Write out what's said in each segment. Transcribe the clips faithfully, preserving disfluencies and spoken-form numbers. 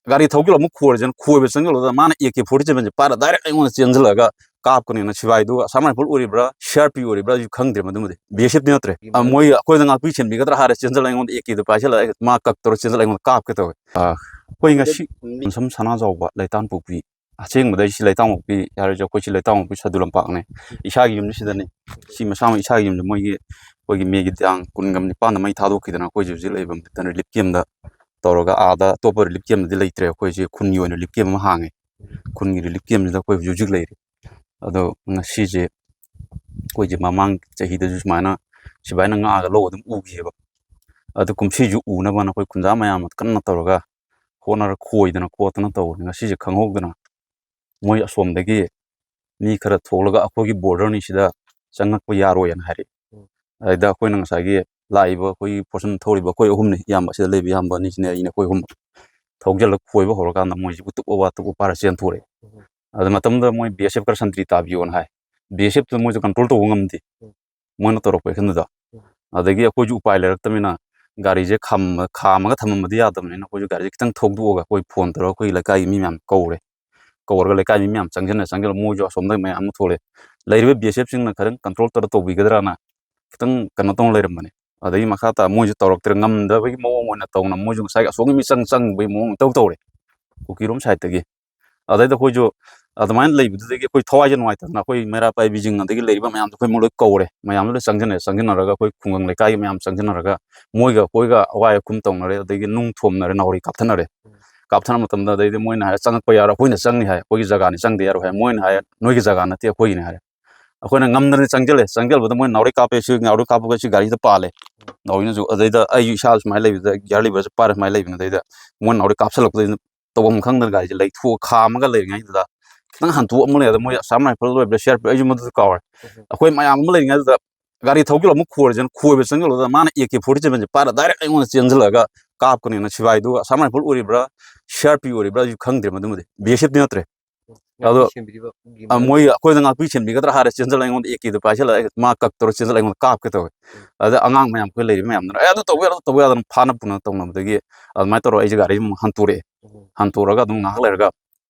ꯒꯥꯔꯤ ꯊꯧꯖꯤꯜꯂ ꯑꯃꯨꯛ ꯈꯣꯏꯔꯁꯦꯅ ꯈꯣꯏꯕ ꯆꯪꯁꯤꯜꯂꯨꯗ ꯃꯥꯅ ꯑꯦ ꯀꯦ ꯐꯣꯔꯇꯤ ꯁꯚꯦꯟꯁꯦ ꯄꯥꯏꯔ ꯗꯥꯏꯔꯦꯛ ꯑꯩꯉꯣꯟꯗ ꯆꯦꯟꯁꯤꯜꯂꯒ ꯀꯥꯞꯀꯅꯦꯅ ꯁꯤꯕꯥꯏꯗꯨ Assam rifle ꯑꯣꯏꯔꯤꯕ꯭ꯔꯥ, C R P ꯑꯣꯏꯔꯤꯕ꯭ꯔꯥ ꯑꯩꯁꯨ ꯈꯪꯗ꯭ꯔꯦ꯫ ꯃꯗꯨꯃꯗꯤ ꯕꯤ ꯑꯦꯁ ꯑꯦꯐꯇꯤ ꯅꯠꯇ꯭ꯔꯦ꯫ ꯑ, ꯃꯣꯏ ꯑꯩꯈꯣꯏꯗ ꯉꯥꯛꯄꯤ ꯁꯦꯟꯕꯤꯒꯗ꯭ꯔꯥ ꯍꯥꯏꯔ ꯆꯦꯟꯖꯜꯂ ꯑꯩꯉꯣꯟꯗ ꯑꯦ ꯀꯦꯗꯣ ꯄꯥꯏꯁꯤꯜꯂꯛꯑꯦ, ꯃꯥ ꯀꯛ ꯇꯧꯔ ꯆꯦꯟꯖꯜꯂ ꯑꯩꯉꯣꯟꯗ ꯀꯥꯞꯀꯦ ꯇꯧꯋꯦ꯫ ꯑꯩꯈꯣꯏ ꯉꯁꯤ ꯁꯝ ꯁꯅꯥꯖꯥꯎꯕ ꯂꯩꯇꯥꯟꯄꯣꯛꯄꯤ, ꯑꯁꯦꯡꯕꯗ ꯑꯩꯁꯤ ꯂꯩꯇꯥꯟꯄꯣꯛꯄꯤ ꯍꯥꯏꯔꯁꯨ ꯑꯩꯈꯣꯏꯁꯤ ꯂꯩꯇꯥꯟꯄꯣꯛꯄꯤ ꯁꯗꯨ ꯂꯝꯄꯥꯛꯅꯦ꯫ ꯏꯁꯥꯒꯤ ꯌꯨꯝꯁꯤ ꯁꯤꯗꯅꯤ꯫ ꯁꯤ ꯃꯁꯥꯃꯛ ꯏꯁꯥꯒꯤ ꯌꯨꯝꯁꯤ ꯃꯣꯏꯒꯤ, ꯑꯩꯈꯣꯏꯒꯤ ꯃꯦꯒꯤ ꯇꯥꯡ ꯀꯨꯟꯒ ꯅꯤꯄꯥꯟꯗ ꯃꯩ ꯊꯥꯗꯣꯛꯈꯤꯗꯅ ꯑꯩꯈꯣꯏꯁꯦ ꯍꯧꯖꯤꯛ ꯂꯩꯐꯝ ꯔꯤꯂꯤꯐ ꯀꯦꯝꯗ ꯇꯧꯔꯒ ꯑꯥꯗ ꯑꯇꯣꯞꯄ ꯔꯤꯂꯤꯐ ꯀꯦꯝꯗꯗꯤ ꯂꯩꯇ꯭ꯔꯦ꯫ ꯑꯩꯈꯣꯏꯁꯦ ꯈꯨꯟꯒꯤ ꯑꯣꯏꯅ ꯔꯤꯂꯤꯐ ꯀꯦꯝ ꯑꯃ ꯍꯥꯡꯉꯦ꯫ ꯈꯨꯟꯒꯤ ꯔꯤꯂꯤꯐ ꯀꯦꯝꯁꯤꯗ ꯑꯩꯈꯣꯏ ꯍꯧꯖꯤꯛ ꯍꯧꯖꯤꯛ ꯂꯩꯔꯤ꯫ ꯑꯗꯣ ꯉꯁꯤꯁꯦ ꯑꯩꯈꯣꯏꯁꯦ ꯃꯃꯥꯡ ꯆꯍꯤꯗꯁꯨ ꯁꯨꯃꯥꯏꯅ ꯁꯤꯕꯥꯏꯅ ꯉꯥꯛꯑꯒ ꯂꯧ ꯑꯗꯨꯝ ꯎꯈꯤꯑꯕ꯫ ꯑꯗꯨ ꯀꯨꯝꯁꯤꯁꯨ ꯎꯅꯕꯅ ꯑꯩꯈꯣꯏ ꯈꯨꯟꯖꯥ ꯃꯌꯥꯝ ꯀꯟꯅ ꯇꯧꯔꯒ ꯍꯣꯠꯅꯔ ꯈꯣꯏꯗꯅ ꯈꯣꯠꯇꯅ ꯇꯧꯕꯅꯤ꯫ ꯉꯁꯤꯁꯦ ꯈꯪꯍꯧꯗꯅ ꯃꯣꯏ ꯑꯁꯣꯝꯗꯒꯤ ꯃꯤ ꯈꯔ ꯊꯣꯛꯂꯒ ꯑꯩꯈꯣꯏꯒꯤ ꯕꯣꯔꯗꯔꯅꯤ ꯁꯤꯗ ꯆꯪꯉꯛꯄ ꯌꯥꯔꯣꯏꯅ ꯍꯥꯏꯔꯛꯑꯦ꯫ ꯎꯝ꯫ ꯑꯗꯨꯗ ꯑꯩꯈꯣꯏꯅ ꯉꯁꯥꯏꯒꯤ ꯂꯥꯛꯏꯕ ꯑꯩꯈꯣꯏꯒꯤ ꯐꯣꯔꯁꯟ ꯊꯧꯔꯤꯕ ꯑꯩꯈꯣꯏ ꯑꯍꯨꯝꯅꯤ, ꯏꯌꯥꯝꯕ ꯑꯁꯤꯗ ꯂꯩꯕ ꯏꯌꯥꯝꯕ ꯑꯅꯤꯁꯤꯅꯦ ꯑꯩꯅꯦ, ꯑꯩꯈꯣꯏ ꯑꯍꯨꯝ ꯊꯧꯖꯤꯜꯂꯒ ꯈꯣꯏꯕ ꯍꯧꯔꯀꯥꯟꯗ ꯃꯣꯏꯁꯤ ꯎꯇꯨꯞ ꯋꯥ ꯇꯨꯞ ꯄꯥꯏꯔ ꯆꯦꯟꯊꯣꯔꯛꯑꯦ꯫ ꯎꯝ꯫ ꯑꯗꯨ ꯃꯇꯝꯗ ꯃꯣꯏ ꯕꯤ ꯑꯦꯁ ꯑꯦꯐ ꯈꯔ ꯁꯟꯇ꯭ꯔꯤ ꯇꯥꯕꯤꯌꯣꯅ ꯍꯥꯏ꯫ ꯕꯤ ꯑꯦꯁ ꯑꯦꯐꯇꯨ ꯃꯣꯏꯁꯨ ꯀꯟꯇ꯭ꯔꯣꯜ ꯇꯧꯕ ꯉꯝꯗꯦ꯫ ꯎꯝ꯫ ꯃꯣꯏꯅ ꯇꯧꯔꯛꯄ ꯑꯦꯛꯁꯟꯗꯨꯗ꯫ ꯎꯝ꯫ ꯑꯗꯒꯤ ꯑꯩꯈꯣꯏꯁꯨ ꯎꯄꯥꯏ ꯂꯩꯔꯛꯇꯕꯅꯤꯅ ꯒꯥꯔꯤꯁꯦ ꯈꯥꯝꯃ-, ꯈꯥꯝꯃꯒ ꯊꯝꯃꯝꯕꯗꯤ ꯌꯥꯗꯕꯅꯤꯅ ꯑꯩꯈꯣꯏꯁꯨ ꯒꯥꯔꯤꯁꯦ ꯈꯤꯇꯪ ꯊꯧꯗꯣꯛꯑꯒ ꯑꯩꯈꯣꯏ ꯐꯣꯟ ꯇꯧꯔꯒ ꯑꯩꯈꯣꯏ ꯂꯩꯀꯥꯏꯒꯤ ꯃꯤ ꯃꯌꯥꯝ ꯀꯧꯔꯦ꯫ ꯀꯧꯔꯒ ꯂꯩꯀꯥꯏ ꯃꯤ ꯃꯌꯥꯝ ꯆꯪꯁꯤꯟꯅ ꯆꯪꯁꯤꯜꯂ ꯃꯣꯏꯁꯨ ꯑꯁꯣꯝꯗ ꯃꯌꯥꯝ ꯑꯃ ꯊꯣꯛꯂꯛꯑꯦ꯫ ꯂꯩꯔꯤꯕ ꯕꯤ ꯑꯦꯁ ꯑꯦꯐꯁꯤꯡꯅ ꯈꯤꯇꯪ ꯀꯟꯇ꯭ꯔꯣꯜ ꯇꯧꯔ ꯇꯧꯕꯤꯒꯗ꯭ꯔꯥꯅ ꯈꯤꯇꯪ ꯀꯩꯅꯣ ꯇꯧꯅ ꯂꯩꯔꯝꯕꯅꯦ꯫ ꯑꯗꯒꯤ ꯃꯈꯥ ꯇꯥ ꯃꯣꯏꯁꯨ ꯇꯧꯔꯛꯇ꯭ꯔꯦ, ꯉꯝꯗꯕꯒꯤ ꯃꯑꯣꯡ ꯑꯣꯏꯅ ꯇꯧꯅ ꯃꯣꯏꯁꯨ ꯉꯁꯥꯏꯒꯤ ꯑꯁꯣꯝꯒꯤ ꯃꯤ ꯆꯪ ꯆꯪꯕꯒꯤ ꯃꯑꯣꯡ ꯇꯧ ꯇꯧꯔꯦ ꯀꯨꯀꯤꯔꯣꯝ ꯁꯥꯏꯠꯇꯒꯤ꯫ ꯑꯗꯩꯗ ꯑꯩꯈꯣꯏꯁꯨ ꯑꯗꯨꯃꯥꯏꯅ ꯂꯩꯕꯗꯨꯗꯒꯤ ꯑꯩꯈꯣꯏ ꯊꯋꯥꯏꯁꯦ ꯅꯨꯡꯉꯥꯏꯇꯗꯅ ꯑꯩꯈꯣꯏ ꯃꯩꯔꯥ ꯄꯥꯏꯕꯤꯁꯤꯡ ꯑꯗꯒꯤ ꯂꯩꯔꯤꯕ ꯃꯌꯥꯝꯗꯣ ꯑꯩꯈꯣꯏ ꯂꯣꯏ ꯀꯧꯔꯦ꯫ ꯃꯌꯥꯝꯗꯣ ꯂꯣꯏ ꯆꯪꯁꯤꯟꯅꯔꯦ꯫ ꯆꯪꯁꯤꯟꯅꯔꯒ ꯑꯩꯈꯣꯏ ꯈꯨꯡꯒꯪ ꯂꯩꯀꯥꯏꯒꯤ ꯃꯌꯥꯝ ꯆꯪꯁꯤꯟꯅꯔꯒ ꯃꯣꯏꯒ ꯑꯩꯈꯣꯏꯒ ꯑꯋꯥꯏ ꯑꯈꯨꯝ ꯇꯧꯅꯔꯦ꯫ ꯑꯗꯒꯤ ꯅꯨꯡ ꯊꯣꯝꯅꯔꯦ, ꯅꯥꯎꯔꯤ ꯀꯥꯞꯊꯠꯅꯔꯦ꯫ ꯀꯥꯞꯊꯠꯅ ꯃꯇꯝꯗ ꯑꯗꯩꯗꯤ ꯃꯣꯏꯅ ꯍꯥꯏꯔꯦ, "ꯆꯪꯉꯛꯄ ꯌꯥꯔꯣꯏ, ꯑꯩꯈꯣꯏꯅ ꯆꯪꯅꯤ" ꯍꯥꯏ꯫ ꯑꯩꯈꯣꯏꯒꯤ ꯖꯒꯥꯅꯤ, ꯆꯪꯗ ꯌꯥꯔꯣꯏ ꯍꯥꯏ꯫ ꯃꯣꯏꯅ ꯍꯥꯏ, "ꯅꯣꯏꯒꯤ ꯖꯒꯥ ꯅꯠꯇꯦ, ꯑꯩꯈꯣꯏꯒꯤꯅꯤ" ꯍꯥꯏꯔꯦ꯫ ꯑꯩꯈꯣꯏꯅ ꯉꯝꯗꯅ ꯆꯪꯁꯤꯜꯂꯦ꯫ ꯆꯪꯁꯤꯜꯂꯕꯗ ꯃꯣꯏ ꯅꯥꯎꯔꯤ ꯀꯥꯞꯄꯦ꯫ ꯁꯤ ꯅꯥꯎꯔꯤ ꯀꯥꯞꯄꯒ ꯁꯤ ꯒꯥꯔꯤꯗ ꯄꯥꯜꯂꯦ꯫ ꯅꯥꯎꯔꯤꯅꯁꯨ ꯑꯗꯩꯗ ꯑꯩꯁꯨ ꯏꯁꯥ ꯁꯨꯃꯥꯏꯅ ꯂꯩꯕꯗ, ꯒꯤꯌꯥꯔ ꯂꯤꯚꯔꯁꯦ ꯄꯥꯏꯔ ꯁꯨꯃꯥꯏꯅ ꯂꯩꯕꯅꯤ꯫ ꯑꯗꯩꯗ ꯃꯣꯏ ꯅꯥꯎꯔꯤ ꯀꯥꯞꯁꯤꯜꯂꯛꯄꯗꯩ ꯇꯧꯐꯝ ꯈꯪꯗꯅ ꯒꯥꯔꯤꯁꯦ ꯂꯩꯊꯣꯛꯑ ꯈꯥꯝꯃꯒ ꯂꯩꯔꯤꯉꯩꯗꯨꯗ ꯈꯤꯇꯪ ꯍꯟꯇꯣꯛꯑ ꯑꯃꯨꯛ ꯂꯩꯔꯗ ꯃꯣꯏ ꯑꯁꯥꯝ ꯔꯥꯏꯐꯜ ꯑꯣꯏꯕ꯭ꯔꯥ ꯁꯤ ꯑꯥꯔ ꯄꯤ ꯑꯦꯐ, ꯑꯩꯁꯨ ꯃꯗꯨꯁꯨ ꯀꯥꯎꯔꯦ꯫ ꯎꯝ꯫ ꯑꯩꯈꯣꯏ ꯃꯌꯥꯝ ꯑꯃ ꯂꯩꯔꯤꯉꯩꯗꯨꯗ ꯒꯥꯔꯤ ꯊꯧꯖꯤꯜꯂ ꯑꯃꯨꯛ ꯈꯣꯏꯔꯁꯦꯅ ꯈꯣꯏꯕ ꯆꯪꯁꯤꯜꯂꯨꯕꯗ ꯃꯥꯅ ꯑꯦ ꯀꯦ ꯐꯣꯔꯇꯤ ꯁꯚꯦꯟꯁꯦ ꯄꯥꯏꯔ ꯗꯥꯏꯔꯦꯛ ꯑꯩꯉꯣꯟꯗ ꯆꯦꯟꯁꯤꯜꯂꯒ ꯀꯥꯞꯀꯅꯦꯅ ꯁꯤꯕꯥꯏꯗꯨ Assam rifle ꯑꯣꯏꯔꯤꯕ꯭ꯔꯥ C R P ꯑꯣꯏꯔꯤꯕ꯭ꯔꯥ ꯑꯩꯁꯨ ꯈꯪꯗ꯭ꯔꯦ꯫ ꯃꯗꯨꯃꯗꯤ ꯕꯤ ꯑꯦꯁ ꯑꯦꯐꯇꯤ ꯅꯠꯇ꯭ꯔꯦ꯫ ꯑꯗꯣ, ꯉꯥꯛꯄꯤ ꯁꯦꯟꯕꯤꯔꯤꯕ ꯒꯤ ꯑ, ꯃꯣꯏ ꯃꯔꯛꯇ ꯑꯩꯈꯣꯏꯗ ꯉꯥꯛꯄꯤ ꯁꯦꯟꯕꯤꯒꯗ꯭ꯔꯥ ꯍꯥꯏꯔ ꯆꯦꯟꯖꯜꯂ ꯑꯩꯉꯣꯟꯗ ꯑꯦ ꯀꯦꯗꯣ ꯄꯥꯏꯁꯜꯂꯛꯑꯦ, ꯃꯥ ꯀꯛ ꯇꯧꯔ ꯆꯦꯟꯖꯜꯂ ꯑꯩꯉꯣꯟꯗ ꯀꯥꯞꯀꯦ ꯇꯧꯋꯦ꯫ ꯎꯝ꯫ ꯑꯗ ꯑꯉꯥꯡ ꯃꯌꯥꯝ ꯑꯩꯈꯣꯏ ꯂꯩꯔꯤꯕ ꯃꯌꯥꯝꯗꯨꯅ "ꯑꯦ, ꯑꯗꯨ ꯇꯧꯕ ꯌꯥꯔꯣꯏ, ꯑꯗꯨ ꯇꯧꯕ ꯌꯥꯗꯅ" ꯐꯥꯅ ꯄꯨꯅ ꯇꯧꯅꯕꯗꯒꯤ ꯑꯗꯨꯃꯥꯏꯅ ꯇꯧꯔꯒ ꯑꯩꯁꯦ ꯒꯥꯔꯤ ꯑꯃꯨꯛ ꯍꯟꯇꯣꯔꯛꯑꯦ꯫ ꯎꯝ꯫ ꯍꯟꯇꯣꯔꯒ ꯑꯗꯨꯝ ꯉꯥꯏꯍꯥꯛ ꯂꯩꯔꯒ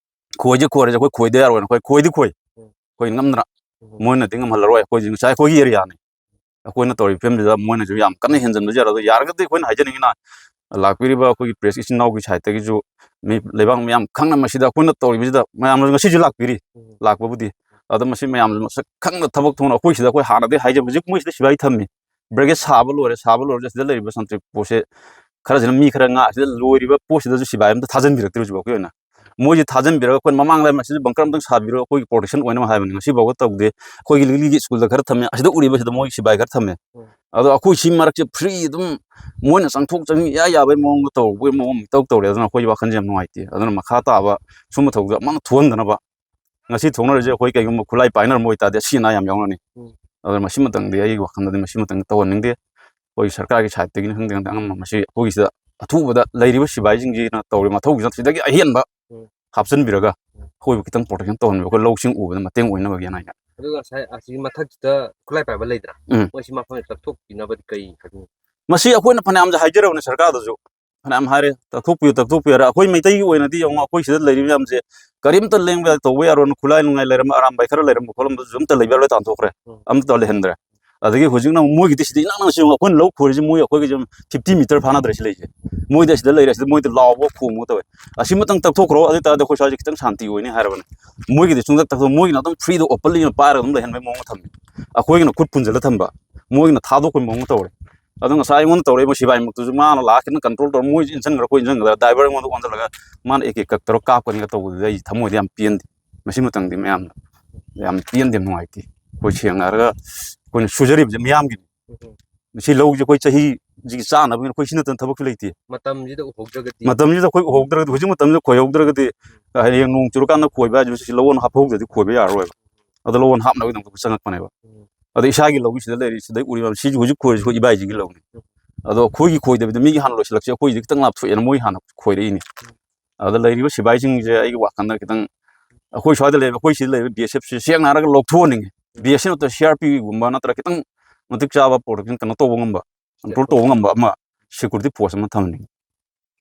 ꯈꯣꯏꯁꯦ ꯈꯣꯏꯔꯁꯦ, ꯑꯩꯈꯣꯏ ꯈꯣꯏꯗ ꯌꯥꯔꯣꯏꯅ ꯑꯩꯈꯣꯏ ꯈꯣꯏꯗꯤ ꯈꯣꯏ, ꯑꯩꯈꯣꯏ ꯉꯝꯗꯅ꯫ ꯃꯣꯏꯅꯗꯤ ꯉꯝꯍꯜꯂꯔꯣꯏ, ꯑꯩꯈꯣꯏꯁꯦ ꯉꯁꯥꯏ ꯑꯩꯈꯣꯏꯒꯤ ꯑꯦꯔꯤꯌꯥꯅꯤ꯫ ꯑꯩꯈꯣꯏꯅ ꯇꯧꯔꯤꯕ ꯐꯤꯕꯝꯁꯤꯗ ꯃꯣꯏꯅꯁꯨ ꯌꯥꯝ ꯀꯟꯅ ꯍꯦꯟꯖꯟꯕꯁꯨ ꯌꯥꯔꯣꯏ꯫ ꯑꯗꯣ ꯌꯥꯔꯒꯗꯤ ꯑꯩꯈꯣꯏꯅ ꯍꯥꯏꯖꯅꯤꯡꯉꯤꯅ, ꯂꯥꯛꯄꯤꯔꯤꯕ ꯑꯩꯈꯣꯏꯒꯤ ꯄ꯭ꯔꯦꯁ ꯏꯆꯤꯟ ꯏꯅꯥꯎꯒꯤ ꯁꯥꯏꯠꯇꯒꯤꯁꯨ ꯃꯤ ꯂꯩꯕꯥꯛ ꯃꯌꯥꯝ ꯈꯪꯅ ꯃꯁꯤꯗ ꯑꯩꯈꯣꯏꯅ ꯇꯧꯔꯤꯕꯁꯤꯗ ꯃꯌꯥꯝꯅ ꯉꯁꯤꯁꯨ ꯂꯥꯛꯄꯤꯔꯤ, ꯂꯥꯛꯄꯕꯨꯗꯤ꯫ ꯑꯗꯣ ꯃꯁꯤ ꯃꯌꯥꯝꯁꯨ ꯃꯁꯛ ꯈꯪꯅ ꯊꯕꯛ ꯊꯣꯡꯅ ꯑꯩꯈꯣꯏ ꯁꯤꯗ ꯑꯩꯈꯣꯏ ꯍꯥꯟꯅꯗꯤ ꯍꯥꯏꯖꯕ, ꯍꯧꯖꯤꯛ ꯃꯣꯏꯁꯤꯗ ꯁꯤꯐꯥꯏ ꯊꯝꯃꯤ, ꯕ꯭ꯔꯤꯒꯦꯗ ꯁꯥꯕ ꯂꯣꯏꯔꯦ, ꯁꯥꯕ ꯂꯣꯏꯔꯦ, ꯁꯤꯗ ꯂꯩꯔꯤꯕ ꯁꯟꯇ꯭ꯔꯤ ꯄꯣꯠꯁꯦ ꯈꯔꯁꯤꯅ ꯃꯤ ꯈꯔ ꯉꯥꯛ ꯁꯤꯗ ꯂꯣꯏꯔꯤꯕ ꯄꯣꯠꯁꯤꯗꯁꯨ ꯁꯤꯐꯥꯏ ꯑꯝꯇ ꯊꯥꯖꯤꯟꯕꯤꯔꯛꯇ꯭ꯔꯦ ꯍꯧꯖꯤꯛꯐꯥꯎꯒꯤ ꯑꯣꯏꯅ꯫ ꯃꯣꯏꯁꯦ ꯊꯥꯖꯤꯟꯕꯤꯔꯒ ꯑꯩꯈꯣꯏ ꯃꯃꯥꯡꯗ ꯃꯁꯤꯗ ꯕꯪꯀꯔ ꯑꯝꯇꯪ ꯁꯥꯕꯤꯔꯣ, ꯑꯩꯈꯣꯏꯒꯤ ꯄ꯭ꯔꯣꯇꯦꯛꯁꯟ ꯑꯣꯏꯅꯕ ꯍꯥꯏꯕꯅꯤ, ꯉꯁꯤꯐꯥꯎꯕ ꯇꯧꯗꯦ꯫ ꯑꯩꯈꯣꯏꯒꯤ ꯂꯤꯛꯂꯤꯒꯤ ꯁ꯭ꯀꯨꯜꯗ ꯈꯔ ꯊꯝꯃꯦ, ꯑꯁꯤꯗ ꯎꯔꯤꯕꯁꯤꯗ ꯃꯣꯏ ꯁꯤꯐꯥꯏ ꯈꯔ ꯊꯝꯃꯦ꯫ ꯑꯗꯣ ꯑꯩꯈꯣꯏ ꯁꯤ ꯃꯔꯛꯁꯦ ꯐ꯭ꯔꯤ ꯑꯗꯨꯝ ꯃꯣꯏꯅ ꯆꯪꯊꯣꯛ ꯆꯪꯁꯤꯟ ꯏꯌꯥ ꯌꯥꯕꯒꯤ ꯃꯑꯣꯡꯗ ꯇꯧꯕꯒꯤ ꯃꯑꯣꯡ ꯃꯇꯧ ꯇꯧꯔꯦ꯫ ꯑꯗꯨꯅ ꯑꯩꯈꯣꯏ ꯋꯥꯈꯜꯁꯦ ꯌꯥꯝ ꯅꯨꯡꯉꯥꯏꯇꯦ꯫ ꯑꯗꯨꯅ ꯃꯈꯥ ꯇꯥꯕ ꯁꯨꯝꯕ ꯊꯧꯗꯣꯛ ꯑꯃꯨꯛ ꯊꯣꯛꯍꯟꯗꯅꯕ ꯉꯁꯤ ꯊꯣꯛꯅꯔꯤꯁꯦ ꯑꯩꯈꯣꯏ ꯀꯩꯒꯨꯝꯕ ꯈꯨꯠꯂꯥꯏ ꯄꯥꯏꯅꯔꯝꯕ ꯑꯣꯏꯇꯥꯔꯗꯤ ꯑꯁꯤ ꯑꯅꯥ ꯌꯥꯝ ꯌꯥꯎꯅꯅꯤ꯫ ꯑꯗꯨꯅ ꯃꯁꯤꯃꯇꯪꯗꯤ ꯑꯩꯒꯤ ꯋꯥꯈꯜꯗꯗꯤ ꯃꯁꯤꯃꯇꯪꯗꯤ ꯇꯧꯍꯟꯅꯤꯡꯗꯦ꯫ ꯑꯩꯈꯣꯏ ꯁꯔꯀꯥꯔꯒꯤ ꯁꯥꯏꯠꯇꯒꯤꯅꯤ ꯈꯪꯗꯦ ꯈꯪꯗꯦ ꯑꯉꯝꯕ ꯃꯁꯤ ꯑꯩꯈꯣꯏꯒꯤꯁꯤꯗ ꯑꯊꯨꯕꯗ ꯂꯩꯔꯤꯕ ꯁꯤꯐꯥꯏꯁꯤꯡꯁꯤꯅ ꯇꯧꯔꯤꯕ ꯃꯊꯧꯁꯤꯅ ꯁꯤꯗꯒꯤ ꯑꯍꯦꯟꯕ ꯍꯥꯞꯆꯤꯟꯕꯤꯔꯒ ꯑꯩꯈꯣꯏꯕꯨ ꯈꯤꯇꯪ ꯄ꯭ꯔꯣꯇꯦꯛꯁꯟ ꯇꯧꯍꯟꯕꯤꯕ, ꯑꯩꯈꯣꯏ ꯂꯧꯁꯤꯡ ꯎꯕꯗ ꯃꯇꯦꯡ ꯑꯣꯏꯅꯕꯒꯤꯅ ꯑꯩꯅ꯫ ꯑꯗꯨꯒ ꯉꯁꯥꯏ ꯑꯁꯤꯒꯤ ꯃꯊꯛꯁꯤꯗ ꯈꯨꯠꯂꯥꯏ ꯄꯥꯏꯕ ꯂꯩꯗ꯭ꯔꯥ? ꯎꯝ꯫ ꯃꯣꯏ ꯁꯤ ꯃꯐꯝꯁꯤꯗ ꯇꯛꯊꯣꯛꯄꯤꯅꯕꯗꯤ ꯀꯩ ꯍꯥꯏꯅꯤꯡꯉꯤ? ꯃꯁꯤ ꯑꯩꯈꯣꯏꯅ ꯐꯅꯌꯥꯝꯁꯨ ꯍꯥꯏꯖꯔꯕꯅꯤ ꯁꯔꯀꯥꯔꯗꯁꯨ, ꯐꯅꯌꯥꯝ ꯍꯥꯏꯔꯦ, ꯇꯛꯊꯣꯛꯄꯤꯌꯨ, ꯇꯛꯊꯣꯛꯄꯤꯌꯨ ꯍꯥꯏꯔꯦ꯫ ꯑꯩꯈꯣꯏ ꯃꯩꯇꯩꯒꯤ ꯑꯣꯏꯅꯗꯤ ꯌꯦꯡꯉꯣ, ꯑꯩꯈꯣꯏ ꯁꯤꯗ ꯂꯩꯔꯤꯕ ꯃꯌꯥꯝꯁꯦ ꯀꯔꯤꯝꯇ ꯂꯦꯡꯕ ꯌꯥꯗꯦ, ꯇꯧꯕ ꯌꯥꯔꯣꯏꯅ ꯈꯨꯠꯂꯥꯏ ꯅꯨꯡꯂꯥꯏ ꯂꯩꯔꯝꯕ, ꯑꯔꯥꯝꯕꯥꯏ ꯈꯔ ꯂꯩꯔꯝꯕ ꯈꯣꯠꯂꯝꯕꯗꯨꯁꯨ ꯑꯝꯇ ꯂꯩꯕ ꯌꯥꯔꯣꯏ, ꯇꯥꯟꯊꯣꯛꯈ꯭ꯔꯦ, ꯑꯝꯇ ꯂꯩꯍꯟꯗ꯭ꯔꯦ꯫ ꯑꯗꯒꯤ ꯍꯧꯖꯤꯛꯅ ꯑꯃꯨꯛ ꯃꯣꯏꯒꯤꯗꯤ ꯁꯤꯗ ꯏꯅꯛ ꯅꯛꯅ ꯁꯤ ꯌꯦꯡꯉꯣ, ꯑꯩꯈꯣꯏꯅ ꯂꯧ ꯈꯣꯏꯔꯤꯁꯦ ꯃꯣꯏ ꯑꯩꯈꯣꯏꯒꯤ ꯁꯨꯝ ꯐꯤꯐꯇꯤ ꯃꯤꯇꯔ ꯐꯥꯅꯗ꯭ꯔꯦ ꯁꯤ ꯂꯩꯁꯦ꯫ ꯃꯣꯏꯗꯤ ꯑꯁꯤꯗ ꯂꯩꯔꯦ, ꯑꯁꯤꯗ ꯃꯣꯏꯗ ꯂꯥꯎꯕ ꯈꯣꯡꯕ ꯇꯧꯋꯦ꯫ ꯑꯁꯤꯃꯇꯪ ꯇꯛꯊꯣꯛꯈ꯭ꯔꯣ, ꯑꯗꯨ ꯑꯣꯏ ꯇꯥꯔꯗꯤ ꯑꯩꯈꯣꯏ ꯁ꯭ꯋꯥꯏꯁꯦ ꯈꯤꯇꯪ ꯁꯥꯟꯇꯤ ꯑꯣꯏꯅꯤ ꯍꯥꯏꯔꯕꯅꯦ꯫ ꯃꯣꯏꯒꯤꯗꯤ ꯁꯨꯡꯇꯛ ꯇꯛꯊꯣꯛ, ꯃꯣꯏꯒꯤꯅ ꯑꯗꯨꯝ ꯐ꯭ꯔꯤꯗ ꯑꯣꯄꯟꯂꯤ ꯑꯣꯏꯅ ꯄꯥꯏꯔꯒ ꯑꯗꯨꯝ ꯂꯩꯍꯟꯕꯒꯤ ꯃꯑꯣꯡꯗ ꯊꯝꯃꯤ꯫ ꯑꯩꯈꯣꯏꯒꯤꯅ ꯈꯨꯠ ꯄꯨꯟꯁꯤꯜꯂ ꯊꯝꯕ, ꯃꯣꯏꯒꯤꯅ ꯊꯥꯗꯣꯛꯄꯒꯤ ꯃꯑꯣꯡꯗ ꯇꯧꯔꯦ꯫ ꯑꯗꯣ ꯉꯁꯥꯏ ꯑꯩꯉꯣꯟꯗ ꯇꯧꯔꯛꯏꯕ ꯁꯤꯕꯥꯏꯃꯛꯇꯨꯁꯨ ꯃꯥꯅ ꯂꯥꯛꯑ ꯈꯤꯇꯪ ꯀꯟꯇ꯭ꯔꯣꯜ ꯇꯧꯔ ꯃꯣꯏꯁꯨ ꯏꯟꯁꯤꯟꯈ꯭ꯔ ꯑꯩꯈꯣꯏ ꯏꯟꯁꯤꯟꯈ꯭ꯔ ꯗ꯭ꯔꯥꯏꯚꯔ ꯑꯩꯉꯣꯟꯗ ꯑꯣꯟꯁꯤꯜꯂꯒ ꯃꯥꯅ ꯑꯦ ꯀꯦ ꯀꯛ ꯇꯧꯔ ꯀꯥꯞꯀꯅꯤꯒ ꯇꯧꯕꯗꯨꯗꯤ ꯑꯩ ꯊꯃꯣꯏꯗ ꯌꯥꯝ ꯄꯦꯟꯗꯦ꯫ ꯃꯁꯤꯃꯇꯪꯗꯤ ꯃꯌꯥꯝꯅ ꯌꯥꯝ ꯄꯦꯟꯗꯦ, ꯅꯨꯡꯉꯥꯏꯇꯦ꯫ ꯑꯩꯈꯣꯏ ꯁꯦꯡꯅ ꯍꯥꯏꯔꯒ ꯑꯩꯈꯣꯏꯅ ꯁꯨꯖꯔꯤꯕꯁꯦ ꯃꯤꯌꯥꯝꯒꯤꯅꯤ꯫ ꯁꯤ ꯂꯧꯁꯦ ꯑꯩꯈꯣꯏ ꯆꯍꯤꯁꯤꯒꯤ ꯆꯥꯅꯕꯒꯤꯅ ꯑꯩꯈꯣꯏ ꯁꯤ ꯅꯠꯇꯅ ꯊꯕꯛꯁꯨ ꯂꯩꯇꯦ꯫ ꯃꯇꯝꯁꯤꯗ ꯎꯍꯧꯗ꯭ꯔꯒꯗꯤ꯫ ꯃꯇꯝꯁꯤꯗ ꯑꯩꯈꯣꯏ ꯎꯍꯧꯗ꯭ꯔꯒꯗꯤ, ꯍꯧꯖꯤꯛ ꯃꯇꯝꯁꯤꯗ ꯈꯣꯏꯍꯧꯗ꯭ꯔꯒꯗꯤ ꯍꯌꯦꯡ ꯅꯣꯡ ꯆꯨꯔꯀꯥꯟꯗ ꯈꯣꯏꯕ ꯍꯥꯏꯁꯤꯁꯨ ꯁꯤ ꯂꯧꯍꯣꯟ ꯍꯥꯞꯍꯧꯗ꯭ꯔꯗꯤ ꯈꯣꯏꯕ ꯌꯥꯔꯔꯣꯏꯕ꯫ ꯑꯗꯣ ꯂꯧꯍꯣꯟ ꯍꯥꯞꯅꯕꯒꯤꯗꯃꯛꯇ ꯆꯪꯉꯛꯄꯅꯦꯕ꯫ ꯑꯗꯣ ꯏꯁꯥꯒꯤ ꯂꯧꯒꯤ ꯁꯤꯗ ꯂꯩꯔꯤ, ꯁꯤꯗꯩ ꯎꯔꯤꯕ ꯁꯤꯁꯨ ꯍꯧꯖꯤꯛ ꯈꯣꯏꯔꯤꯁꯤ ꯑꯩꯈꯣꯏ ꯏꯕꯥꯏꯁꯤꯒꯤ ꯂꯧꯅꯤ꯫ ꯑꯗꯣ ꯑꯩꯈꯣꯏꯒꯤ ꯈꯣꯏꯗꯕꯤꯗ ꯃꯤꯒꯤ ꯍꯥꯟꯅ ꯂꯣꯏꯁꯤꯜꯂꯛꯁꯦ, ꯑꯩꯈꯣꯏꯁꯤꯗꯤ ꯈꯤꯇꯪ ꯂꯥꯞꯊꯣꯛꯑꯦꯅ ꯃꯣꯏ ꯍꯥꯟꯅ ꯈꯣꯏꯔꯛꯏꯅꯤ꯫ ꯑꯗ ꯂꯩꯔꯤꯕ ꯁꯤꯕꯥꯏꯁꯤꯡꯁꯦ ꯑꯩꯒꯤ ꯋꯥꯈꯜꯗ ꯈꯤꯇꯪ ꯑꯩꯈꯣꯏ ꯁ꯭ꯋꯥꯏꯗ ꯂꯩꯕ, ꯑꯩꯈꯣꯏ ꯁꯤꯗ ꯂꯩꯕ ꯕꯤ ꯑꯦꯁ ꯑꯦꯐꯁꯦ ꯁꯦꯡꯅ ꯍꯥꯏꯔꯒ ꯂꯧꯊꯣꯛꯍꯟꯅꯤꯡꯉꯤ꯫ ꯕꯤ ꯑꯦꯁ ꯑꯦꯐ ꯅꯠꯇ꯭ꯔꯒ ꯁꯤ ꯑꯥꯔ ꯄꯤꯒꯨꯝꯕ ꯅꯠꯇ꯭ꯔꯒ ꯈꯤꯇꯪ ꯃꯇꯤꯛ ꯆꯥꯕ ꯄ꯭ꯔꯣꯇꯦꯛꯁꯟ ꯀꯩꯅꯣ ꯇꯧꯕ ꯉꯝꯕ, ꯀꯟꯇ꯭ꯔꯣꯜ ꯇꯧꯕ ꯉꯝꯕ ꯑꯃ ꯁꯦꯀ꯭ꯌꯨꯔꯤꯇꯤ ꯐꯣꯔꯁ ꯑꯃ ꯊꯝꯍꯟꯅꯤꯡꯉꯤ꯫